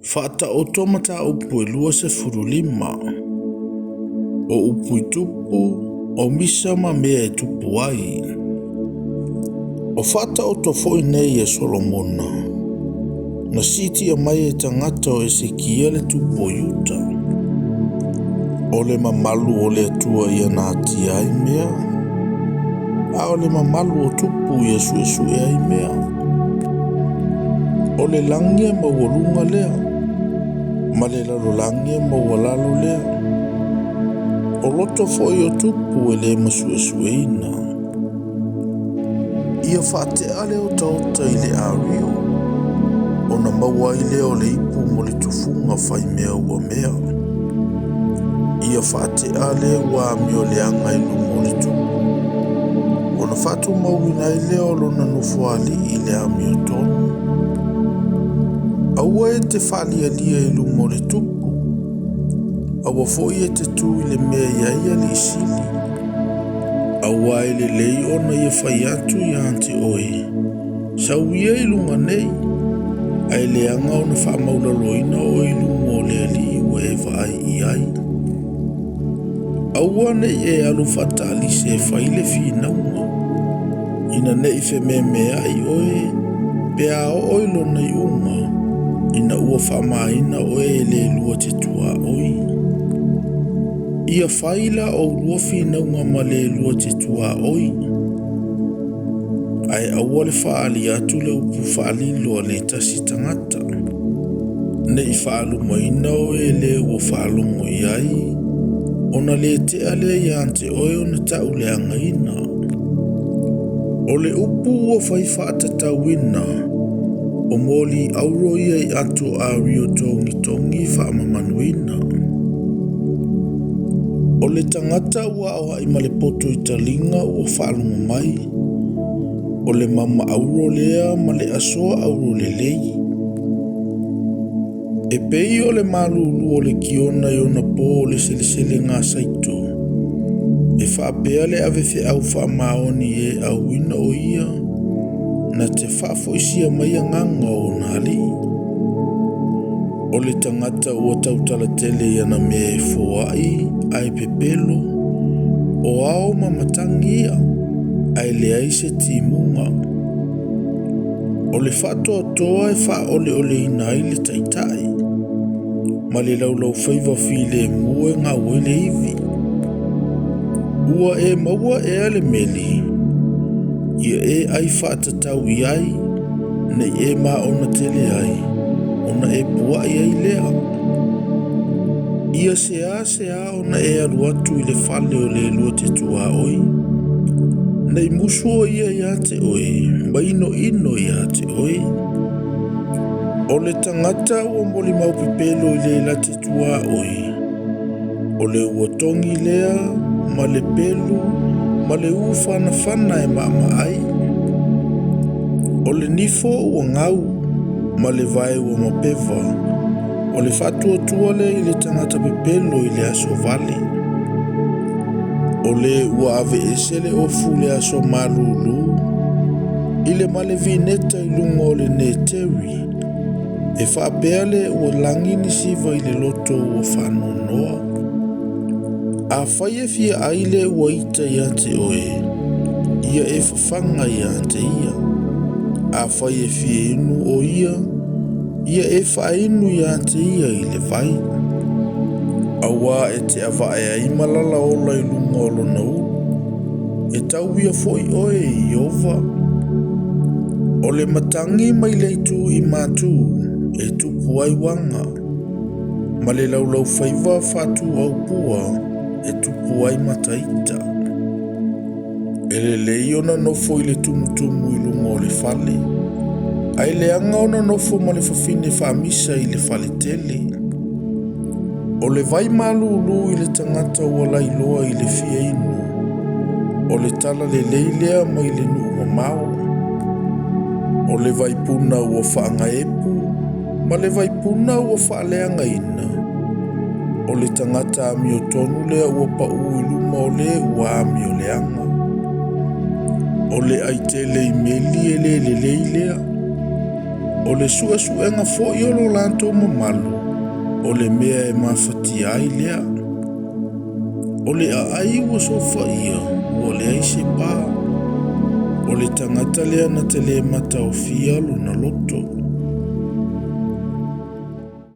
Faataoto mataupu e 25. O upu i tupu, o misa ma mea e tupu ai. O faataoto foi nei e Solomona, na siitia mai e tagata o Esekia le tupu o Iuta. O le mamalu o le Atua ia na atia ai mea, a o le mamalu o tupu ia suesue ai mea. O le lagi e maualuga lea, ma le lalolagi e maualalo lea. O loto foi o tupu e le masuesueina. Ia faatea le otaota i le ario, ona maua ai lea o le ipu mo le tufuga faimea ua mea. Ia faatea le ua amioleaga i luma o le tupu, ona faatumauina ai lea o lona nofoalii i le amiotonu. Aua e te faalialia i luma o le tupu, aua foi e te tu i le mea e i ai alii sili. Aua e lelei ona ia fai atu ia te oe, sau ia i luga nei, ae leaga ona faamaulaloina oe i luma o le alii ua e vaai i ai. Aua ne i e alu faatalise e fai le finauga, ina ne i fememeai oe pe a oo i lona iuga, ina ua faamaina oe e le lua te tuaoi. Ia fai la oulua finauga ma le lua te tuaoi, ae aua le faaali atu le upu faalilo a le tasi tagata. Ne i faalumaina oe e le ua faalogo i ai, ona le tea lea ia te oe ona tauleagaina. O le upu ua fai faatatauina, o moli auro ia i ato ario togitogi faamamanuina. O le tagata ua aoai ma le poto i taliga ua faalogo mai, o le mama auro lea ma le asoa auro lelei. E pei o le malulu o le kiona i ona po o le seleselega saito, e faapea le avefeau faamaoni e auina o ia, na te faafoisia mai agaga o ona alii. O le tagata ua tautalatele i ana mea e foai ae pepelo, o ao ma matagi ia, ae leai se timuga. O le faatoatoa e faaoleoleina ai le taitai, ma le laulaufaiva filemu e gau ai le ivi. Ua e maua ea le meli, ia e ai faatatau i ai, nei e maona tele ai, ona e puai ai lea. Ia sea sea ona e alu atu i le fale o le lua te tuaoi, nei musu o ia ia te oe, ma inoino ia te oe. O le tagata ua molimau pepelo i le la te tuaoi, o le ua togi lea ma le pelu ma le ufanafana e maamaai. O le nifo ua gau ma le vae ua mapeva, o le faatuatua lea i le tagata pepelo i le aso vale. O le ua aveese le ofu i le aso malulu, i le male vineta i luga o le neteri, e faapea le ua lagi ni siva i le loto ua faanoanoa. A fai e fia ai le ua ita ia te oe, ia e fafaga ia te ia. A fai e fia inu o ia, ia e faainu ia te ia i le vai. Aua e te avae ai malala ola i luga o lona ulu, e tau ia foi oe i Ieova. O le matagi mai le itu i matu, e tupu ai uaga, ma le laulaufaiva faatuaupua, e tupu ai mataita. E lelei ona nofo i le tumutumu i luga o le fale, ae leaga ona nofo ma le fafine faamisa i le fale tele. O le vai malulu i le tagata ua lailoa i le fia inu, o le tala lelei lea mai le nuu mamao. O le vaipuna ua faagaepu, ma le vaipuna ua faaleagaina. O le tagata amiotonu lea ua pau i luma o le ua amioleaga. O le aitele i meli e le lelei lea. O le suesuega foi o lo latou mamalu, o le mea e mafatia ai lea. O le aai ua sofaia, ua leai se pa. O le tagata lea na te le mataofia lona loto.